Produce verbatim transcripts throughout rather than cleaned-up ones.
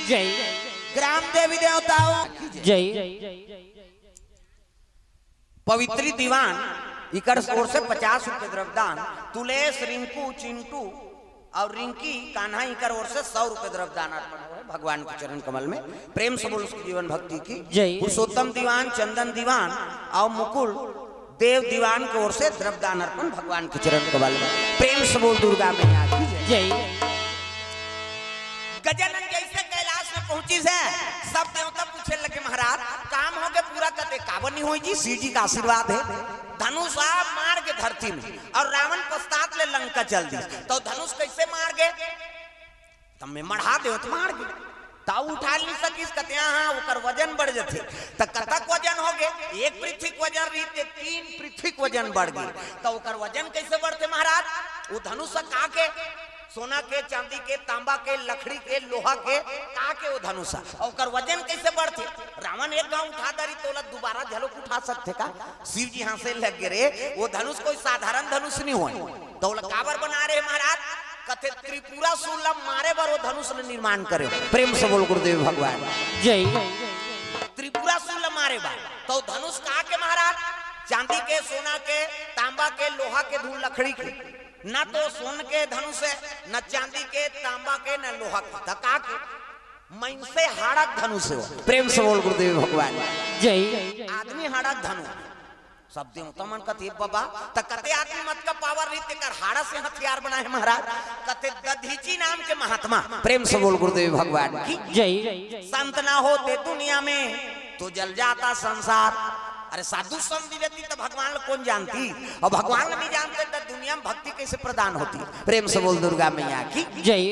जय। ग्राम देवी देवताओं की जय। जय। पवित्री दीवान इकर ओर से पचास रुपए द्रव्यदान, तुलेश, रिंकू, चिंटू और रिंकी कान्हा इकर ओर से सौ रुपए द्रव्यदान अर्पण हो है भगवान के चरण कमल में। प्रेम से बोल उसकी जीवन भक्ति की जय। पुरुषोत्तम दीवान, चंदन दीवान और मुकुल देव दीवान के ओर से द्रव्यदान अर्पण भगवान के चरण कमल में। प्रेम से बोल दुर्गा मैया की जय। जय। गजानन जैसे कैलाश में पहुंची से सब देवता पूछे लगे, महाराज, काम हो गए पूरा? कते काबर नहीं होई जी, शिव जी का आशीर्वाद है। धनुष आप मार के धरती में और रावण पश्चात ले लंका चल दी, तो धनुष कैसे मार गए? तब मैं मढ़ा दे तो मार गए, ताऊ उठा नहीं सकिस। कते हाँ, ओकर वजन बढ़ जथे। त कतक वजन हो गए? एक पृथ्वी के वजन रही ते तीन पृथ्वी के वजन बढ़ गए। त ओकर वजन कैसे बढ़थे महाराज? वो धनुष का के सोना के, चांदी के, तांबा के, लकड़ी के, लोहा के, का के वो धनुष? और ओकर वजन कैसे बढ़थे? रावण एक घाव उठा दारी, तोला दोबारा झलक उठा सकथे का? शिव जी हंसे लग गए, रे, वो धनुष कोई साधारण धनुष नहीं होय। तो ओला काबर बना रहे महाराज? कथे त्रिपुरासुर ला मारे बर वो धनुष ल निर्माण करे। प्रेम से बोल गुरुदेव भगवान। जय। त्रिपुरासुर ला मारे बर। तो धनुष का के महाराज? चांदी के, सोना के, तांबा के, लोहा के, धूल लकड़ी के। ना तो सोन के धनुष है, ना चांदी के, तांबा के, ना लोहा के। त का के? मनसे हाड़क धनुष हो। प्रेम से बोल गुरुदेव भगवान। जय। आदमी हाड़क धनुष। सब देवता मन कथे, "बाबा, त कते आदमी मत का पावर रही, तेकर हाड़ा से हथियार बनाए महाराज।" कथे, "दधीची नाम के महात्मा।" प्रेम से बोल गुरुदेव भगवान की। जय। संत ना होते दुनिया में तो जल जाता संसार। अरे, साधु संत भी रहती तो भगवान ला कौन जानती? और भगवान ला नहीं जानते तो दुनिया में भक्ति कैसे प्रदान होती? प्रेम से बोल दुर्गा मैया की। जय।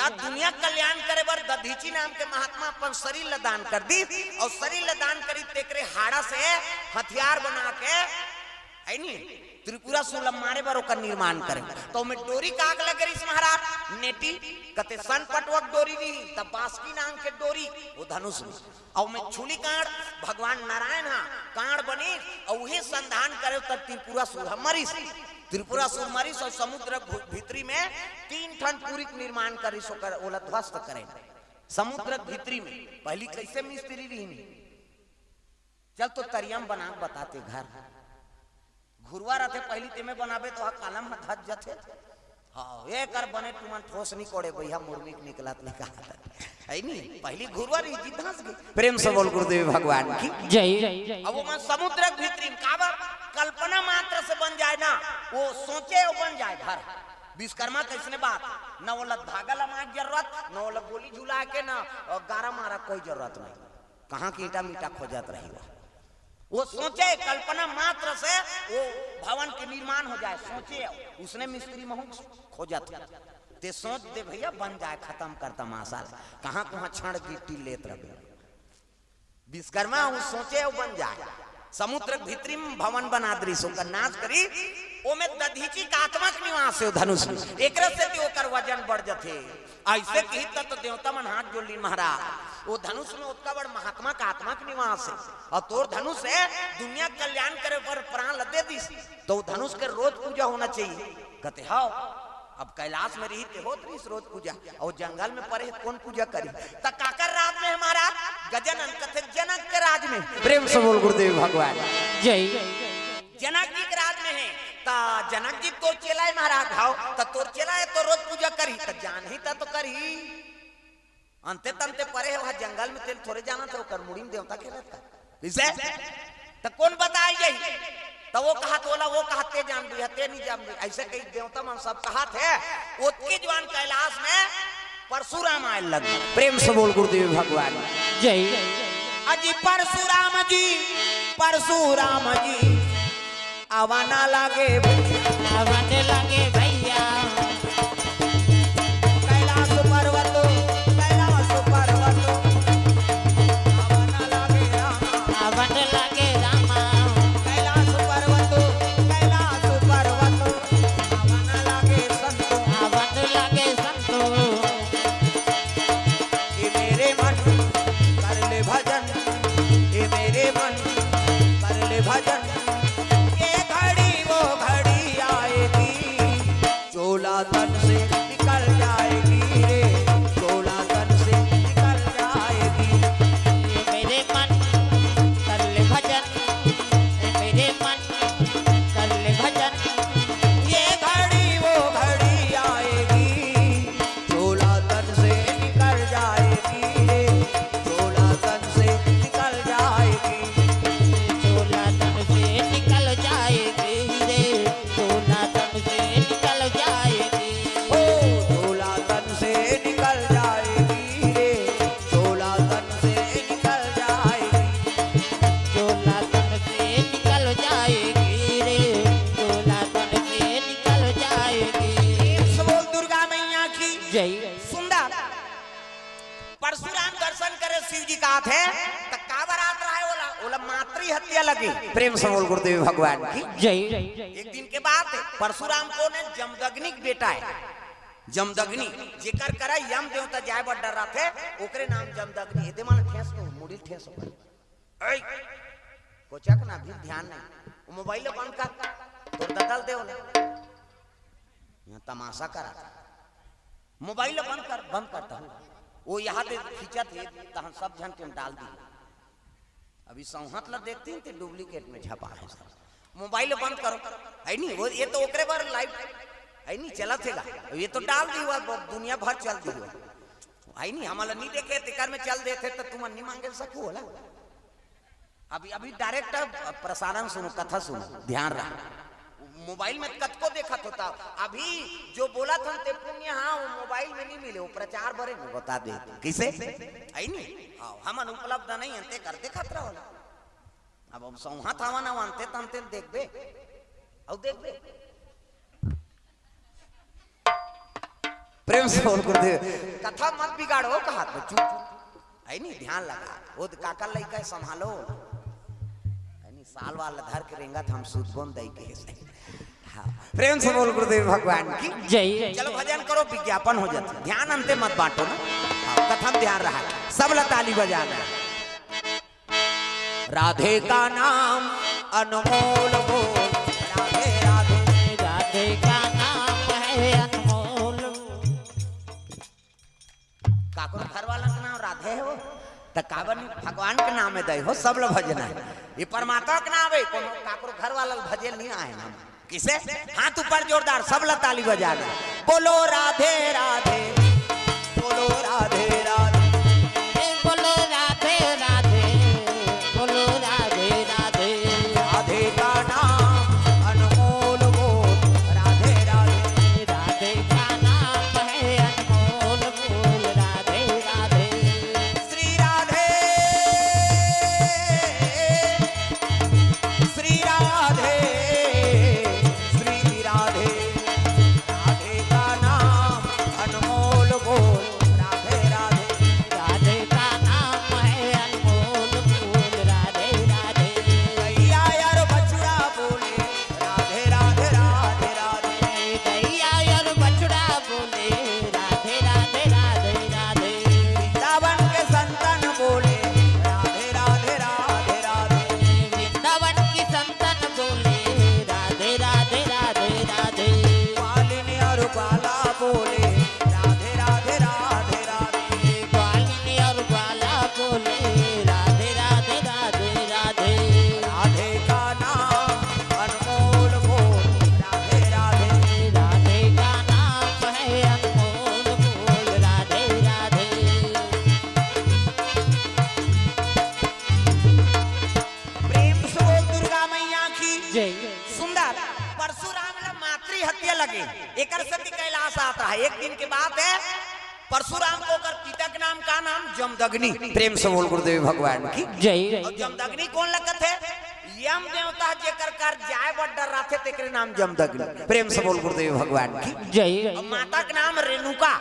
त दुनिया कल्याण करे बर दधीची नाम के महात्मा अपन शरीर ला दान कर दी, और शरीर ला दान करी, तेकरे हाड़ा से हथियार बना के, है नी, त्रिपुरासुर ला मारे बर ओकर निर्माण करे। तो ओमे डोरी काक लगे रहिस महाराज, नेटी, कते सन पटवक डोरी रही, तब बासकी नाम के डोरी, वो धनुष में। और ओमे छुली कांड़, भगवान नारायण हा कांड़ बनी, और उहे संधान करे, तब त्रिपुरासुर हा मरिस। त्रिपुरासुर मरिस और समुद्र भू-, भीतरी में तीन ठन पुरी के निर्माण करिस, ओकर, ओला ध्वस्त करे। समुद्र भीतरी में पहली कैसे मिस्त्री रहिन? चल तो तरिया म बना के बताते घर। घुरवा रथे पहली तेमे बनाबे तो हा कलम ह धस जथे। हाँ, एकर बने तुमन ठोस नहीं कोड़े भैया, मुर्मी के निकलत नहीं कहा। है नी? पहली घुरवा रही जी धस गई। प्रेम से बोल गुरुदेव भगवान की। जय। अब ओमन समुद्र के भीतरी में काबर? कल्पना मात्र से बन जाए ना, वो सोचे वो बन जाए घर। विश्वकर्मा कैसने बात, न ओला धागा लमाए के जरूरत, न ओला गोली झुला के, न गारा मारा कोई जरूरत नहीं। कहाँ की ईटा मीटा खोजत रही वो। वो सोचे, कल्पना मात्र से वो भवन के निर्माण हो जाए, सोचे, उसने मिस्त्री महू खोजत। ते सोच दे भैया, बन जाए, खत्म कर तमाशा। कहाँ कहाँ छड़ गिट्टी लेत रहे विश्वकर्मा, वो सोचे, वो बन जाए। समुद्र के भीतरी में भवन बना दरिस, ओकर नाश करी, ओमे दधीची का आत्मा के निवास है, वो धनुष में। एकरे से तो ओकर वजन बढ़ जथे। ऐसे कही तब तो देवता मन हाथ जोड़ ली, महाराज, वो धनुष में ओतका बड़ महात्मा का आत्मा के निवास है, और तोर धनुष है दुनिया कल्याण करे बर प्राण ल दे दिस, तो वो धनुष के रोज पूजा होना चाहिए। कहते, "हाँ।" अब कैलाश में रही ते होत रहिस रोज पूजा, और जंगल में परे कौन पूजा करी? त काकर राज में है महाराज? गजानन कथे, जनक के राज में। प्रेम से बोल गुरुदेव भगवान। जय। जनक जी के राज में है, त जनक जी तोर चेला है महाराज, भाव, त तोर चेला है तो रोज पूजा करही, त जानही त तो करही। अंते तंते परे है, वहाँ जंगल में तेल थोड़े जाना था, ओकर मुड़ी में देवता खेलत का। कैसे? त कौन बताई यही? त वो कहा तोला, वो कहा ते जान दी, ते नहीं जान दी। ऐसे कई देवता मन सब कहा थे, ओतके जुआन कैलाश में परशुराम आए लगे। प्रेम से बोल गुरुदेव भगवान। जय। अजी परशुराम जी, परशुराम जी, आवा ना लागे भैया। आवा ना लागे भैया। कैलाश पर्वत, कैलाश पर्वत, आवा ना लागे रामा। आवा ना लागे रामा। कैलाश पर्वत, कैलाश पर्वत, आवा ना लागे संतो। आवा ना लागे संतो। ए मेरे मन कर ले भजन, ए मेरे मन कर ले भजन, ये घड़ी वो घड़ी आएगी, परशुराम दर्शन करे शिव जी का थे, त का बरात रहा है ओला? ओला मातृ हत्या लगे। प्रेम से बोल गुरुदेव भगवान की। जय। एक दिन के बात है, परशुराम को ने जमदग्नि के बेटा है। जमदग्नि, जेकर करा यम देवता जाए बर डर रहा थे, ओकरे नाम जमदग्नि। एदे मन ठेस को, मुड़ी ठेस हो। ऐ, कोचक ना भी ध्यान नहीं। वो मोबाइल बंद कर, तोर ददल दे ओला। यहाँ तमाशा करा था। मोबाइल बंद कर, बंद करता हूँ। वो यहाँ दे खींचा थे, तहन सब झन के डाल दी। अभी सौहत ला देखती ते डुप्लीकेट में झपा है सब। मोबाइल बंद करो, है नहीं? वो ये तो ओकरे बार लाइव है नहीं, चला थेगा। ये तो डाल दी हुआ, दुनिया भर चल दी हुआ। है नहीं, हमारा नहीं देखे, तेकर में चल देते तो तुम नहीं मांगे सकू होला। अभी, अभी डायरेक्ट प्रसारण सुनो, कथा सुनो, ध्यान रहा। मोबाइल में कतको देखत होता, अभी जो बोला था ते पुण्य, हाँ, वो मोबाइल में नहीं मिले, वो प्रचार बरे में बता दे। किसे? है नहीं? हाँ, हमन उपलब्ध नहीं हन, ते कर देखत रहो। अब हम सौहा थावा ना मानते, तनते देखबे, और देखबे। प्रेम से बोल गुरुदेव। कथा मत बिगाड़ो, कहा तो चुप। है नहीं, ध्यान लगा। वो काकर लइका है, संभालो। है नहीं, साल वाला धर के रेंगत हम सूत बोन दई के से। हाँ, प्रेम से बोल गुरुदेव भगवान की। जय। चलो भजन करो, विज्ञापन हो जाता है। ध्यान अंते मत बांटो ना। हाँ, कथा में ध्यान रहा। सब ला ताली बजाना। राधे का नाम अनमोल बोल, राधे राधे। राधे का नाम है अनमोल। काकरो घर वाला का नाम राधे हो, त काबर नहीं भगवान के नाम में दई हो, सब ला भजना है। ये परमात्मा का नाम है, कोनो काकरो घर वाला ला भजे नहीं आए नाम। किसे? हाथ ऊपर जोरदार, सब ला ताली बजाना। बोलो राधे राधे, बोलो राधे राधे। ए, बोलो राधे राधे, बोलो राधे राधे। राधे का नाम अनमोल बोल, राधे राधे। राधे का नाम है अनमोल बोल, राधे राधे। श्री राधे, श्री राधे, श्री राधे। राधे का नाम अनमोल बोल, राधे राधे। राधे का नाम है अनमोल बोल, राधे राधे। गैया यार बछड़ा बोले, राधे राधे राधे राधे। गैया यार बछड़ा बोले, राधे राधे राधे राधे। वृंदावन के संतन बोले, राधे राधे राधे राधे। वृंदावन की संतन बोले, राधे राधे राधे राधे। ग्वालिन और ग्वाला बोले, राधे राधे राधे राधे। ग्वालिन और ग्वाला बोले, राधे राधे राधे राधे। राधे का नाम अनमोल बोल, राधे राधे। राधे का नाम है अनमोल बोल, राधे राधे। प्रेम से बोल दुर्गा मैया की। जय। सुंदर। परशुराम ला मातृ हत्या लगे, एकर सेती कैलाश आता है। एक दिन के बात है, परशुराम को ओकर पिता के नाम का नाम? जमदग्नि। प्रेम से बोल गुरुदेव भगवान की। जय। और जमदग्नि कोन लगत है? यम देवता जेकर कर जाए बर डर रहते, तेकरे नाम जमदग्नि। प्रेम से बोल गुरुदेव भगवान की। जय। और माता के नाम रेणुका।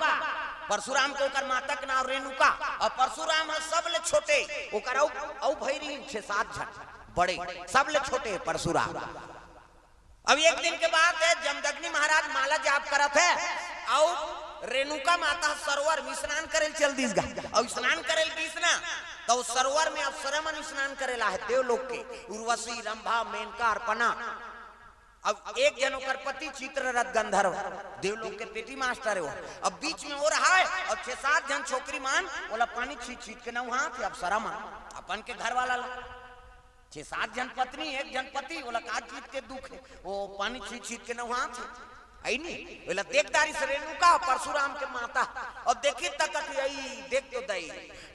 परशुराम को ओकर माता के नाम रेणुका। और परशुराम है सबले छोटे, ओकर अउ, अउ भई रहिन छह सात झन बड़े, सबले छोटे परशुराम। अब एक दिन के बात है, जमदग्नि महाराज माला जाप करत है, अउ रेणुका माता सरोवर में स्नान करे चल दिस गा। अउ स्नान करे दिस ना, तो सरोवर में अप्सरा मन स्नान करे ला है, देवलोक के उर्वशी, रंभा, मेनका, अर्पणा। अब एक जन ओकर पति चित्ररथ गंधर्व, देवलोक के पेटी मास्टर है वो। अब बीच में वो रहा है, और छह सात जन छोकरी मन ओला पानी छीट छीट के नहात है, अप्सरा मन अपन के घर वाला ला। छह सात जन पत्नी, एक जन पति, ओला का चीज के दुख है, वो पानी छीट छीट के नहात है। आई नहीं, ओला देख डारिस रेणुका, परशुराम के माता। अब देखी तकत, आई देख तो दई,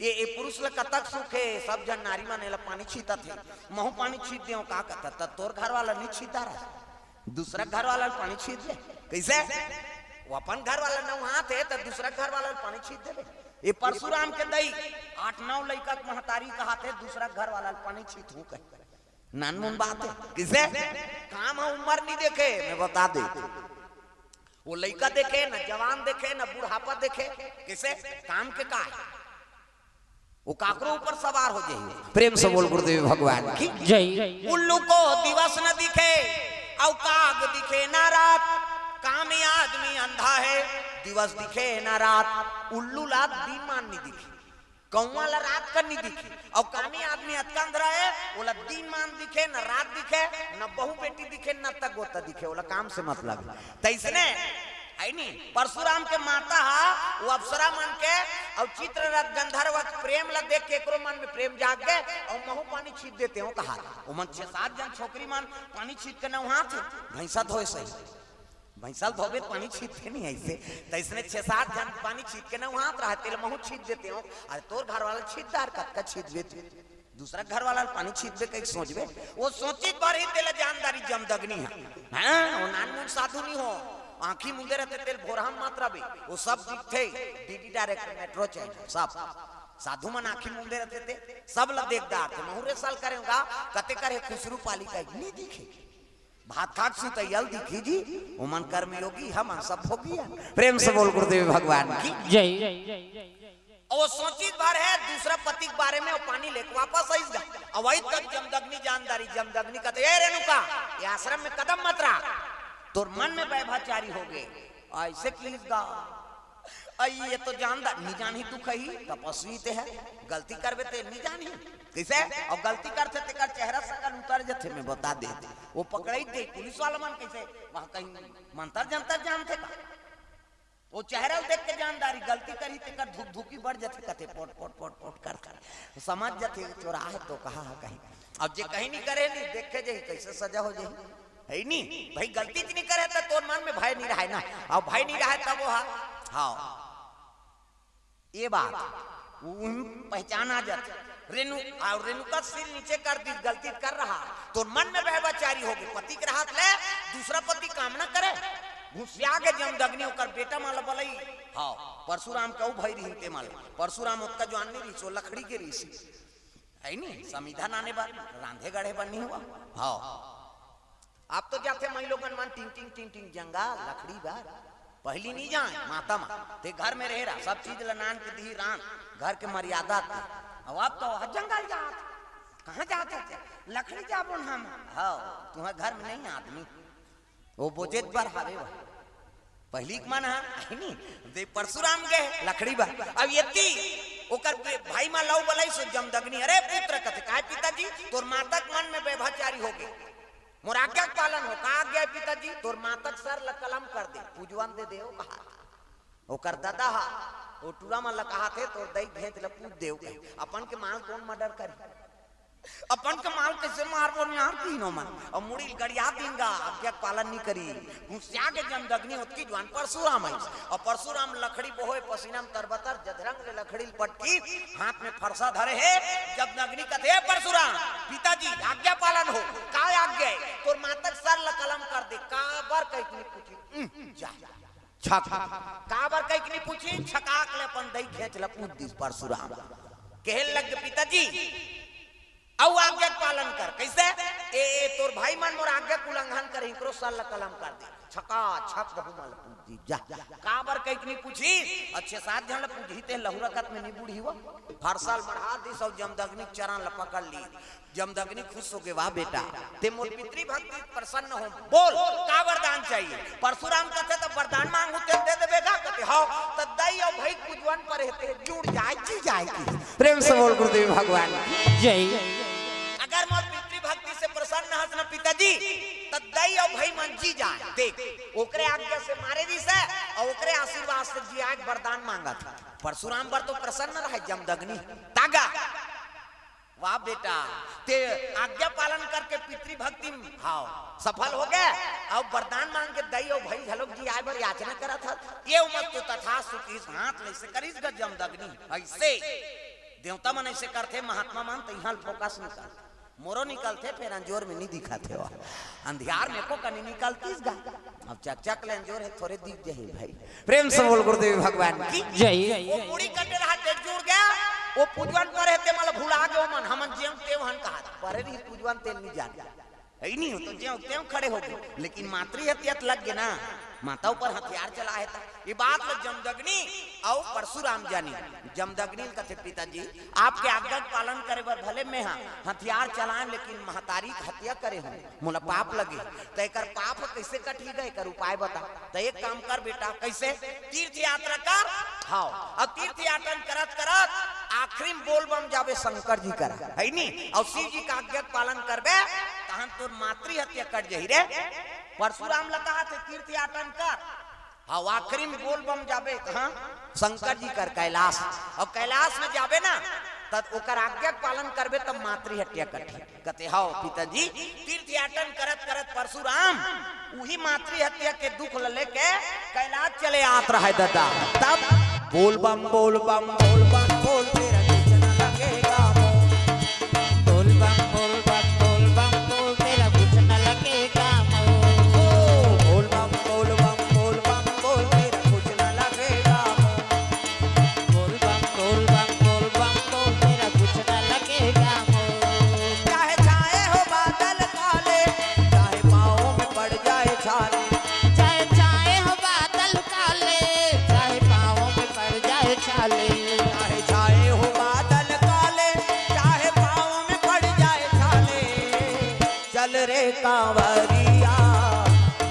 ये, ये पुरुष ला कतक सुख है, सब जन नारी मन एला पानी छीतत है, महू पानी छीट देव का कहता, त तोर घर वाला नहीं छीता रहा, दूसरा घर वाला ला पानी छीट दे। कैसे? वो अपन घर वाला नहात है, त दूसरा घर वाला ला पानी छीट देबे। ये परशुराम के दई, आठ नौ लइका के महतारी कहात है, दूसरा घर वाला ला पानी छीट हूँ कह। नानमुन बात है। किसे? काम है, उम्र नहीं देखे, मैं बता दे। वो लइका देखे, ना जवान देखे, ना बुढ़ापा देखे। किसे? काम के का है? वो काकरो ऊपर सवार हो जाही। प्रेम से बोल गुरुदेव भगवान की। जय। उल्लू को दिवस न दिखे, अउ काग दिखे न रात। कामी आदमी अंधा है, दिवस दिखे न रात। उल्लू ला दिन मान नहीं दिखे, कौआ ला रात कर नहीं दिखे, अउ कामी आदमी अतका अंधरा है, ओला दिन मान दिखे न रात दिखे, न बहू बेटी दिखे, न तक गोता दिखे, ओला काम से मतलब है। तैसने है नी, परशुराम के माता हा, वो अप्सरा मन के, अउ चित्ररथ गंधर्व के प्रेम ला देख के एकरो मन में प्रेम जाग गए, अउ महू पानी छीट देते हो कहा। वो मन छह सात जन छोकरी मन पानी छीट के नहात हे, भैंसा धोए सही। भैंसा ल धोबे त पानी छीटते नहीं ऐसे, तैसने छह सात जन पानी छीट के नहात रहा, तेला महू छीट देते हो। अरे तोर घर वाला छीट दार कतका छीट देते, दूसरा घर वाला ल पानी छीटबे कहीं सोचबे, वो सोचित भर ही तेला जानदारी जमदग्नि है। हाँ, वो नानमुन साधु नहीं हो, आंखी मुंदे रहते तेल भोरहम मात्रा भी, वो सब दिखते, डीडी डायरेक्ट, मेट्रो चैनल, सब साधु मन आंखी मुंदे रहते थे, सब ला देखदार थे। महुरे साल करेगा, कते करे खुसरू पाली का नहीं दिखे। भात खाक सुतैयल दिखी जी, ओमन कर्मयोगी, हमन सब भोगियन। प्रेम से बोल गुरुदेव भगवान की। जय। अउ वो सोचित भर है दूसरा पति के बारे में, वो पानी लेके वापस आइस गा। अउ वही तक जमदग्नि जानदारी, जमदग्नि कहते, "ए रेणुका, ये आश्रम में कदम मत रख, तोर मन में वैभाचारी हो गए।" ऐसे किस गा, अई ये तो जानदार, नहीं जान ही तू कही, तपस्वी ते है, गलती करबे ते नहीं जान ही। कैसे? अउ गलती करते तेकर चेहरा सकल उतर जथे, मैं बता दे। वो पकड़ाई दे, पुलिस वाला मन कैसे, वहाँ कहीं मंतर जंतर जानते का? वो चेहरा देख के जानदारी, गलती करी तेकर धुक धुकी बढ़ जथे, कथे पोट, पोट, पोट, पोट कर कर। समझ जथे, चोरा है तो कहा है कहीं। अब जे कहीं नहीं करे नहीं, देखे जे कैसे सजा हो जाही। है नी? भाई गलती च नहीं करे त तोर मन में भय नहीं रहे ना। अउ भय नहीं रहे तब वो हा-, हाँ। ये बात, उन पहचाना जात। रेणु, अउ रेणुका सिर नीचे कर दी, गलती कर रहा। तोर मन में वैभाचारी हो गए, पति के रहत ले, दूसरा पति काम ना करे। घुसिया के जमदग्नि ओकर बेटा माला बलई। हाँ, परशुराम के ऊ भाई रहिन ते माला। परशुराम ओतका जवान नहीं रहिस, वो लकड़ी के रहिस। है नी, समिधा नाने बर, रांधे गढ़े बर नहीं हुआ। हाँ। आप तो जाथे माई लोगन मन टिंग टिंग टिंग टिंग जंगा लकड़ी बर। पहली नहीं जाए माता मन, ते घर में रहे रहा, सब चीज ल नान के दिही रान, घर के मर्यादा ते। अब आप तो वह जंगल जात, कहाँ जात हे? लकड़ी जाबो न हम। हाँ, तुम्हारे घर में नहीं आदमी, वो बोझेत बर हवे वह। पहली के मन हा, है नी, दे परशुराम गए लकड़ी बर। अब यति ओकर बे-, भाई मा लऊ बलई सो जमदग्नि, "अरे पुत्र," कथे, "काय पिताजी?" "तोर माता के मन में वैभाचारी हो गए, मोर आज्ञा के पालन हो।" "का आज्ञा हे पिताजी?" "तोर माता के सर ल कलम कर दे, पूजवन दे दे," वो कहा। ओकर दादा हा, वो टूरा मन ल कहा थे, "तोर दई घेंच ल पूज दे," वो कहे। अपन के माल कौन मर्डर करी? अपन के माल कैसे मारबो निहार दीन ओमन। अउ मुड़ी ल गड़िया दीन गा, आज्ञा के पालन नहीं करी। घुसिया के जमदग्नि ओतकी जुआन परशुराम आइस। अउ परशुराम लकड़ी बोहे पसीना में तरबतर जधरंग ले लकड़ी ल पटकी, हाथ में फरसा धरे हे। जमदग्नि कथे, "हे परशुराम, पिताजी, आज्ञा पालन हो।" "का आज्ञा हे?" "तोर माता के सर ल कलम कर दे।" "काबर?" कहिके नहीं पूछी। उम, जा। छक। काबर कहिके नहीं पूछी, छकाक ले अपन दई घेंच ल पूज दिस परशुराम। कहे लग, "पिताजी, अउ आज्ञा के पालन कर।" "कैसे?" "ए, ए, तोर भाई मन मोर आज्ञा के उल्लंघन करे, इकरो सर ल कलम कर दे।" छका छक बहू मन ल पूज दिस। जा, काबर कहिके नहीं पूछी, अच्छे सात झन ल पूजही ते लहुरकत में नहीं बूढ़ी हुआ। फरसा ल मढ़ा दिस अउ जमदग्नि के चरण ल पकड़ ली। जमदग्नि खुश हो गए, "वाह बेटा, ते मोर पितृभक्ति प्रसन्न हो, बोल का वरदान चाहिए?" परशुराम कथे, "त वरदान मांगू ते दे देबे गा?" कथे, "हव।" "त दई अउ भई पूजवन पर हेते जुड़ जाए, जी जाए की।" प्रेम से बोल गुरुदेव भगवान की। जय। "अगर मोर पितृभक्ति से प्रसन्न हस न पिताजी, त दई अउ भई मन जी जाए।" देख, ओकरे आज्ञा से मारे दिस अउ ओकरे आशीर्वाद से जियाए के वरदान मांगत हे। परशुराम बर तो प्रसन्न रहे जमदग्नि। तागा, "वाह बेटा, ते आज्ञा पालन करके पितृभक्ति में, हाँ, सफल हो गए, अउ वरदान मांग के दई अउ भई घलोक जियाए बर याचना करत हस।" ये उमर तो तथास्तु किहिस, हाथ ल ऐसे करिस गा जमदग्नि, ऐसे। देवता मन ऐसे करथे, महात्मा मन तो इहाँ ल फोकस निकल, मोरो निकलथे, फेर अंजोर में नहीं दिखत हे, अंधियार में को कनी निकलतिस गा। अब चकचक ले अंजोर हे, थोरे दिख जाही भाई। प्रेम से बोल गुरुदेव भगवान की। जय। वो मुड़ी कटे रहा, डेढ़ जुड़ गया, वो पूजवन पर हेते, मतलब भुला गए मन, हमन जेव तेव हन कहा, परे नहीं पूजवन तेल नहीं जान, है ही नहीं हो तो जेव तेव खड़े हो गए, लेकिन मातृ हत्या लग गए ना, माता ऊपर हथियार चलाए हे त। ये बात ल जमदग्नि अउ परशुराम जानी। जमदग्नि ल कथे, "पिताजी, आपके आज्ञा के पालन करे बर भले मैं हा हथियार चलाएं, लेकिन महतारी के हत्या करे हूँ, मोला पाप लगे, त एकर पाप ह कइसे कटही गा, एकर उपाय बता।" त एक काम कर बेटा, कइसे? तीर्थ यात्रा कर, हाव, अउ तीर्थ यात्रा करत करत आखिरी में बोल बम जाबे शंकर जी करा, है नी? अउ शिव जी के आज्ञा के पालन करबे, तहन तोर मातृ हत्या कट जही रे। परशुराम ल कहा थे तीर्थ यात्रा कर, हाव, आखिरी में बोल बम जाबे कहाँ? शंकर जी कर कैलाश। अउ कैलाश में जाबे ना, तब ओकर आज्ञा के पालन करबे, तब मातृ हत्या कटही। कथे, "हव पिताजी।" तीर्थ याटन करत करत परशुराम उही मातृ हत्या के दुख ल लेके कैलाश चले आत रहय ददा। तब बोल बम, बोल बम, बोल बम, बोल, तेरा कुछ न लगेगा मोल। बोल बम, बोल बम, बोल बम, बोल, तेरा कुछ न लगेगा मोल। बोल बम, बोल बम, बोल बम, बोल, तेरा कुछ न लगेगा मोल। बोल बम, बोल बम, बोल बम, बोल, तेरा कुछ न लगेगा मोल। चाहे छाए हो बादल काले, चाहे पाँव में पड़ जाए छाले। चाहे छाए हो बादल काले, चाहे पाँव में पड़ जाए छाले। चाहे छाए हो बादल काले, चाहे पाँव में पड़ जाए छाले। चल रे कांवरिया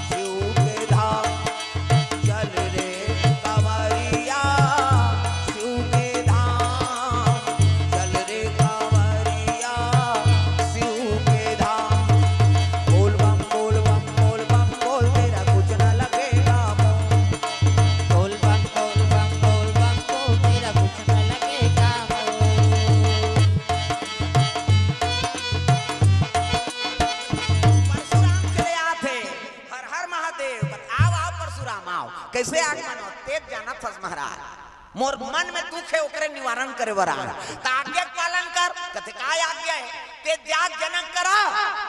शिव के धाम, चल रे कांवरिया शिव के धाम, चल रे कांवरिया शिव के धाम। बोल बम, बोल बम, बोल बम, बोल, तेरा कुछ न लगेगा मोल। बोल बम, बोल बम, बोल बम, बोल, तेरा कुछ न लगेगा मोल। परशुराम चले आथे, "हर हर महादेव।" "आव, आव परशुराम, आव।" "कइसे आगमन हो?" "तें जानत हस महाराज, मोर मन में दुख हे, ओकरे निवारण करे बर आए। त आज्ञा के पालन कर।" कथे, "काय आज्ञा हे?" "तें जा जनक करा,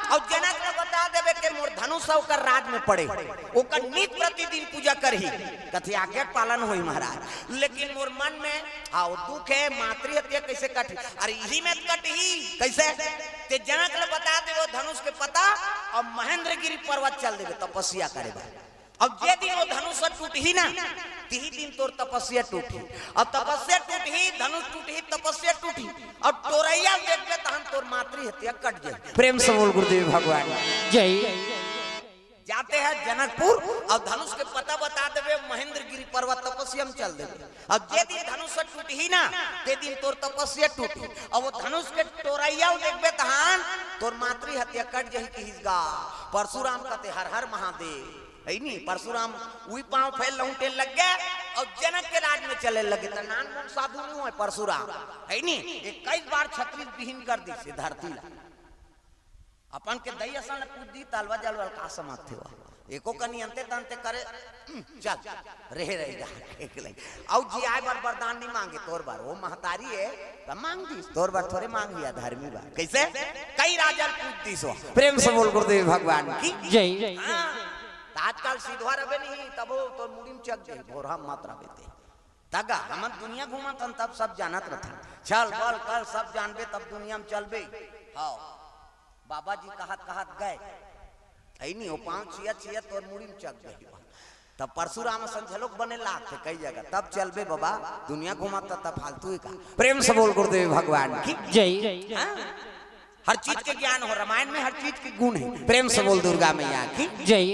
अउ जनक ल बता देबे के मोर धनुष ह ओकर राज में पड़े, ओकर नित प्रतिदिन पूजा करही।" कथे, "आज्ञा के पालन होही महाराज, लेकिन मोर मन में, हाव, दुख हे, मातृ हत्या कइसे कटही?" "अरे इही में कटही।" "कइसे?" "तें जनक ल बता देबे ओ धनुष के पता, अउ महेंद्रगिरी पर्वत चल देबे तपस्या करे बर। अउ जे दिन ओ धनुष ह टूटही ना, तिही दिन तोर तपस्या टूटही। अउ तपस्या टूटही, धनुष टूटही, तपस्या टूटही। अउ टोरइया ल देखबे तहन तोर मातृ हत्या कट जाही।" प्रेम से बोल गुरुदेव भगवान जय। जाते हैं जनकपुर अउ धनुष के पता बता देबे, महेंद्रगिरी पर्वत तपस्या में चल देबे। अउ जे दिन धनुष ह टूटही ना, ते दिन तोर तपस्या टूटही। अउ ओ धनुष के टोरइया ल देखबे तहन तोर मातृ हत्या कट जाही किहिस गा। परशुराम कथे, "हर हर महादेव।" है नी, परशुराम उही पाँव फैल लहुटे लग गे अउ जनक के राज में चले लगे। त नानमुन साधु नइ होय परशुराम, है नी, इक्कीस बार छत्तीस बिहीन कर दिस धरती ला। अपन के दई असन ल पूज दी, त अलवा जलवा ल का समझथे हो? एको कनी अंते तंते करे, "हम्म, चल, रहे, रहे जा, एक ले।" अउ जियाए बर वरदान नइ मांगे तोर बर, ओ महतारी हे, त मांग दिस, तोर बर थोरे मांग लिया धर्मी बर। कइसे? कई राजा ल पूज दिस हो। प्रेम से बोल गुरुदेव भगवान की जय। हाँ, त आजकल सिधवा रबे नहीं, तभो तोर मुड़ी में चघ जाही, भोरहा मत रबे ते। तगा, हमन दुनिया घूमत हन, तब सब जानत रथन। छल, बल, कल सब जानबे, तब दुनिया में चलबे। हाव, बाबा जी कहत कहत गए। है नी, ओ पाँव छियत छियत तोर मुड़ी में चघ गई। तब परशुराम असन झलोक बने लागथे कई जगह। तब चलबे बाबा, दुनिया घूमत त, तब फालतू हे का? प्रेम से बोल गुरुदेव भगवान की जय। हाँ? हर चीज के ज्ञान हो, रामायण में हर चीज के गुण हे। प्रेम से बोल दुर्गा मैया की जय।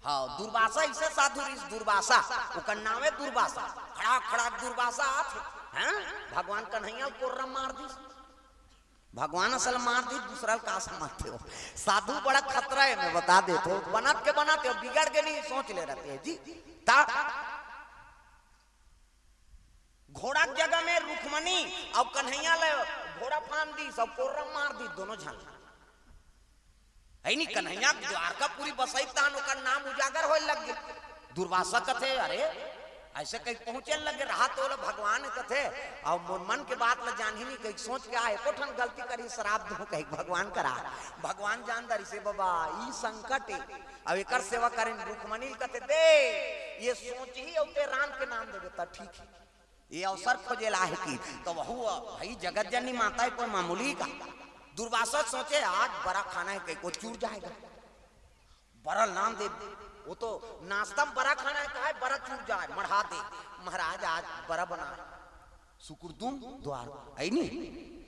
हाँ, दुर्वासा अइसे साधु रिहिस, दुर्वासा, ओकर नावे दुर्वासा। खड़ा खड़ा दुर्वासा आथे, हाँ? भगवान कन्हैया ल कोर्रा मार दिस। भगवान असन ल मार दिस, दूसरा ल का समझथे हो? साधु बड़ा खतरा हे, मैं बता देथों। बनत के बनत हे, बिगड़ के नहीं सोच ले रहते हैं जी। ता घोड़ा के जगह में रुक्मणी अउ कन्हैया ल घोड़ा फांद दिस अउ कोर्रा मार दिस दोनों झन। है नी, कन्हैया द्वारकापुरी बसई तहन ओकर नाम उजागर होए लग गे। दुर्वासा कथे, "अरे, अइसे कहीं पहुंचे लगे रहा तो ओला भगवान कथे, अउ मोर मन के बात ल जानही नहीं, कहीं सोच के आए, एको ठन गलती करही, श्राप दूं," कही भगवान करा। भगवान जान डरिस हे बाबा, ई संकट हे। अउ एकर सेवा करें, रुक्मणी ल कथे, "दे, ये सोचही अउ ते राम के नाम देबे, त ठीक हे।" ये अवसर खोजे ला हे कि, तो वहू भाई जगत जननी माता हे, कोई मामूली का? दुर्वासा सोचे, "आज बरा खाना हे, कहीं को चूर जाएगा।" बरा ल नाम दे, वो तो नाश्ता में बरा खाना हे, कहाय बरा चूर जाय, मढ़ा दे। महाराज आज बरा बनाय। सुकुरदुम द्वार, अइ नी?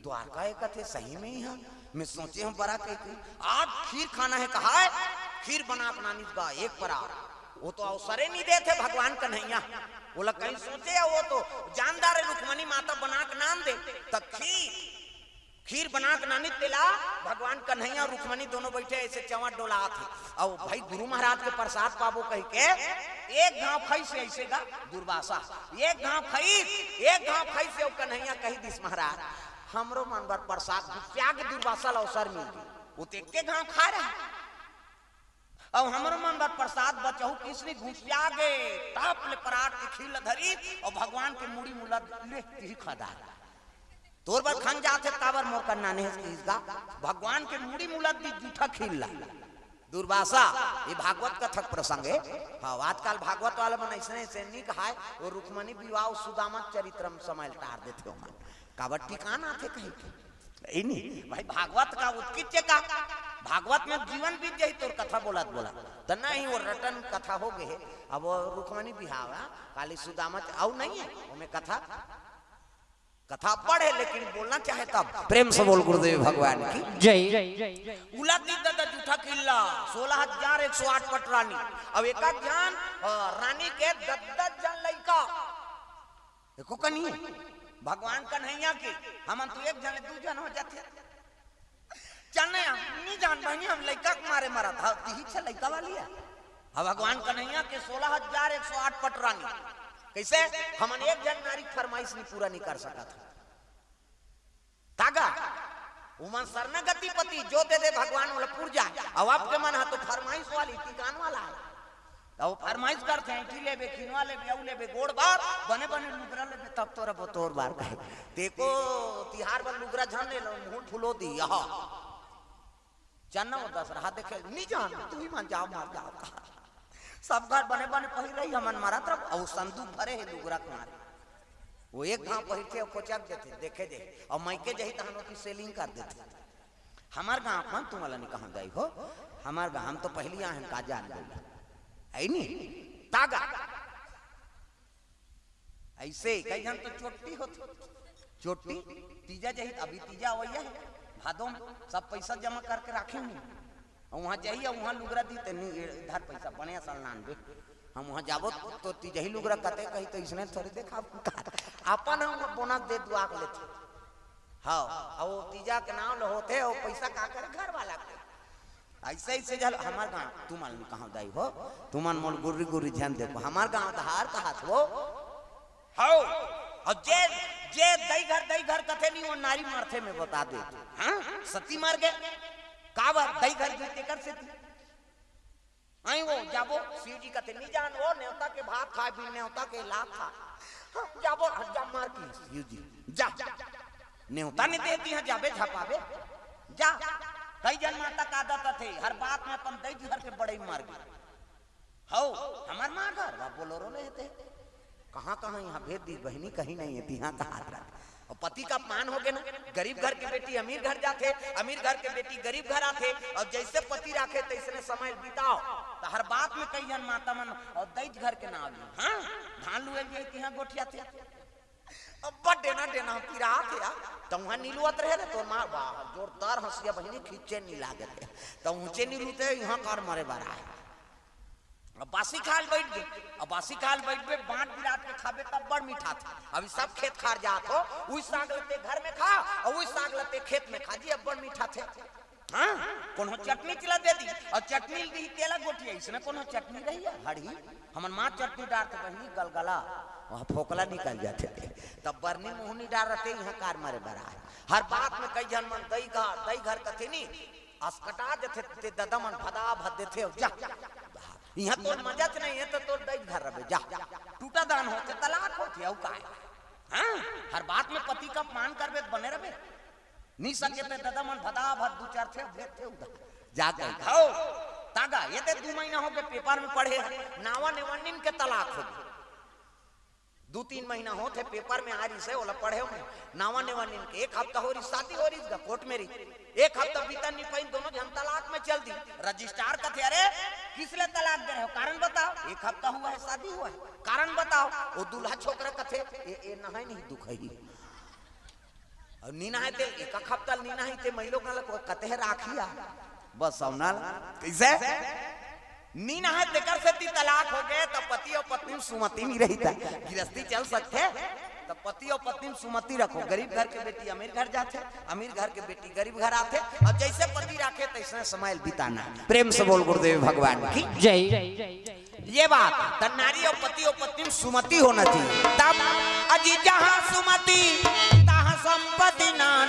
द्वारका ए कथे, सही में ही हा। मैं सोचे हंव बरा कहिके, आज खीर खाना हे कहाय, खीर बना के नानिस गा एक परात। वो तो अवसरे नइ देथे भगवान कन्हैया। ओला कहीं सोचे, वो तो जानदार हे, रुक्मणी माता बना के नान दे। त खीर, खीर बना के नानिस तेला, भगवान कन्हैया अउ रुक्मणी दोनों बइठे अइसे चंवर डोलात हे। अउ भाई गुरु महाराज के प्रसाद पाबो कहिके एक घांव खइसे अइसे गा दुर्वासा, एक घांव खइस, एक घांव खइसे अउ कन्हैया कहि दिस, महाराज, हमरो मन बर प्रसाद, गुस्सिया के दुर्वासा ल अवसर मिल गे। वो तो एके घांव खाय रहे। अउ हमरो मन बर प्रसाद बचहू किसनी गुस्सिया गे, टाप ले परात के खीर ल धरिस अउ भगवान के मुड़ी मुला ले तिही खा डार। तोर बर खंग जात हे, काबर मोर कन्ना नेहस किहिस गा। भगवान के मुड़ी मुला दिस जूठा खीर ला। दुर्वासा, ये भागवत कथा के प्रसंग हे। हाँ, आजकल भागवत वाला मन अइसने अइसने नइ कहाय, वो रुक्मणी विवाह अउ सुदामा चरित्र म समय ल टार देथे ओमन। काबर टिकान आथे कहिके। ए नी, भाई भागवत का उत्किच का, भागवत में जीवन बीत जाही तोर कथा बोलत बोलत। त नहीं, वो रटन कथा हो गे हे। अब वो रुक्मणी बिहाव, काली सुदामा च-, अउ नइ हे, ओमे कथा, कथा अब्बड़ हे, लेकिन बोलना चाहे तब। प्रेम से बोल गुरुदेव भगवान की। जय। उला दिस ददा जूठा खीर ला, सोलह हजार एक सौ आठ पटरानी। अब एक आध झन, अ, रानी के दस दस झन लइका। एको कनी हे। भगवान कन्हैया के, हमन तो एक झन ले दू झन हो जाथे। चल नहीं, हम नइ जान बहिनी, हम लइका के मारे मरत हन, तिही छे लइका वाली हे। अब भगवान कन्हैया के सोलह हजार एक सौ आठ पटरानी। कइसे? हमन एक झन नारी के फरमाइश नइ पूरा नइ कर सकत हन। तागा, उमन शरणागति पति जो दे दे भगवान ओला पुर जाय। अउ आपके मन हा तो फरमाइश वाली, टिकान वाला हे। त वो फरमाइश करथे, ऐंठी लेबे, खिनवा लेबे, अउ लेबे, गोड़ बार, बने बने लुगरा लेबे, तब तोर बतोर बार कहे। तेको तिहार बर लुगरा झन ले लो, मुंह फुलो दी, यहा। चन्ना वो दस रहा देखे, नइ जान, तुही मन जाव, मर जाव कहा। सब घर बने बने पहिर रही, हमन मरत रह, अउ संदूक भरे हे लुगरा के मारे। वो एक घांव पहिरथे, अउ कोचक देथे, देखे जे, अउ मइके जही तहन ओती सेलिंग कर देथे। हमर गांव म तुमन ला नइ कहंव दाई हो, हमर गांव म तो पहिली आए हन का जान गई। अइ नी? तागा। अइसे कई झन तो चोट्टी होथे। चोट्टी, तीजा जही, अभी तीजा अवइया हे। भादो म सब पइसा जमा करके राखे हन। अउ उहां जही, अउ उहां लुगरा दिही त नी, ए, धर पइसा, बने असन लान बे। हम उहां जाबो त तीजही लुगरा कते कही त अइसने थोरे देखाबो। अपन ह बोनस दे दुआ के लेथे। हव, अउ तीजा के नांव ल होथे, अउ पइसा का करे घर वाला के। अइसे, अइसे झन हमर गांव, तुमन ल नइ कहंव दाई हो, तुमन मोला गुर्री गुर्री झन देखो, हमर गांव डहर कहत हो। हव, अउ जे, जे दई घर, दई घर कथे नी, वो नारी मरथे, मैं बता देथंव। हां? सती मर गे, काबर? दई घर गे तेकर सेती। अइ वो, जाबो, शिव जी कथे, "नइ जान वो, नेवता के भात खाय, बिन नेवता के लात खाय।" हम जाबो, जा मार की, शिव जी, जा। नेवता नइ देती हैं, जाबे झपाबे, जा। कई झन माता के आदत हे, हर बात म अपन दई घर के बड़ई मारबे। हव, हमर मां घर, वा बोलोरो ले हे ते। कहां कहां इहां भेज दिस बहिनी, कहीं नइ हे, तिहां कहात रहिथे। अउ पति के अपमान हो गे ना, गरीब घर के बेटी अमीर घर जाथे, अमीर घर के बेटी गरीब घर आथे, अउ जइसे पति राखे तइसने समय बिताव। त हर बात म कई झन माता मन अउ दई घर के नांव ली, हां, धान लुए ल जाही तिहां गोठियाथे। अब्बड़ डेना डेना पिरात हे यार, त उहां नइ लुवत रहे रे तोर मां, वाह, जोरदार हंसिया बहिनी, खींचे नइ लागत हे, त ऊंचे नइ लुवत हे, इहां काबर मरे बर आय। अब बासी खाय ल बइठ गे, अब बासी खाय ल बइठबे, बांट बिराट के खाबे, त अब्बड़ मिठाथे। अभी सब खेत खार जात हो, उही साग ल ते घर म खा, अउ उही साग ल ते खेत म खा जी, अब्बड़ मिठाथे। हां, कोनो चटनी ल दे दिही, अउ चटनी ल दिही, तेला गोठियाही, अइसने कोनो चटनी रही हे, हड़ही, हमर मां चटनी डारथे बहिनी, गलगला, वहां फोकला निकल जाथे ते। तब बरनी मुहनी डारथे, इहां काबर मरे बर आय। हर बात म कई झन मन दई घर, दई घर कथे नी, असकटा जथे ते ददा मन भदा भद देथे, अउ जा। इहां तोर मजाच नइ हे, त तोर दई घर रहिबे, जा। टूटा दान होथे, तलाक होथे, अउ काय? हां, हर बात म पति के अपमान करबे, त बने रहिबे। नइ सके ते ददा मन भदा भद दू चार थे, भेजथे उधर। जा गई। हव, तागा, ये ते दू महीना हो गे, पेपर म पढ़े हन, नावा नेवन्निन के तलाक हो गे। दू तीन महीना होत हे, पेपर में आ रहिस हे, ओला पढ़े हंव मैं। नावा नेवा नीन के एक हफ्ता हो रहिस, शादी हो रहिस गा, कोर्ट में रहिस। एक हफ्ता बीता नी पाइन, दोनों झन तलाक में चल दी। रजिस्ट्रार कथे, "अरे, किस ले तलाक दे रहे हो? कारण बताओ। एक हफ्ता हुआ है, शादी हुआ है, कारण बताओ।" वो दूल्हा छोकरा कथे, "ए, ए नहाय नहीं दुख है ही।" अउ नी नहाय ते एक हफ्ता नी नहाय ते मइलो काला को कथे राखिया। बस अउ ना कइसे? नी नहाय तेकर सेती तलाक हो गे, त पति अउ पत्नी में सुमति नी रहिता। गिरस्ती चल सकथे, त पति अउ पत्नी में सुमति रखो। गरीब घर के बेटी अमीर घर जाथे, अमीर घर के बेटी गरीब घर आथे, अउ जइसे पति राखे तइसने समय बिताना। प्रेम से बोल गुरुदेव भगवान की। जय। ये बात त नारी अउ पति अउ पत्नी में सुमति होना चाहिए। तब अजी जहाँ सुमति तहाँ संपत्ति ना,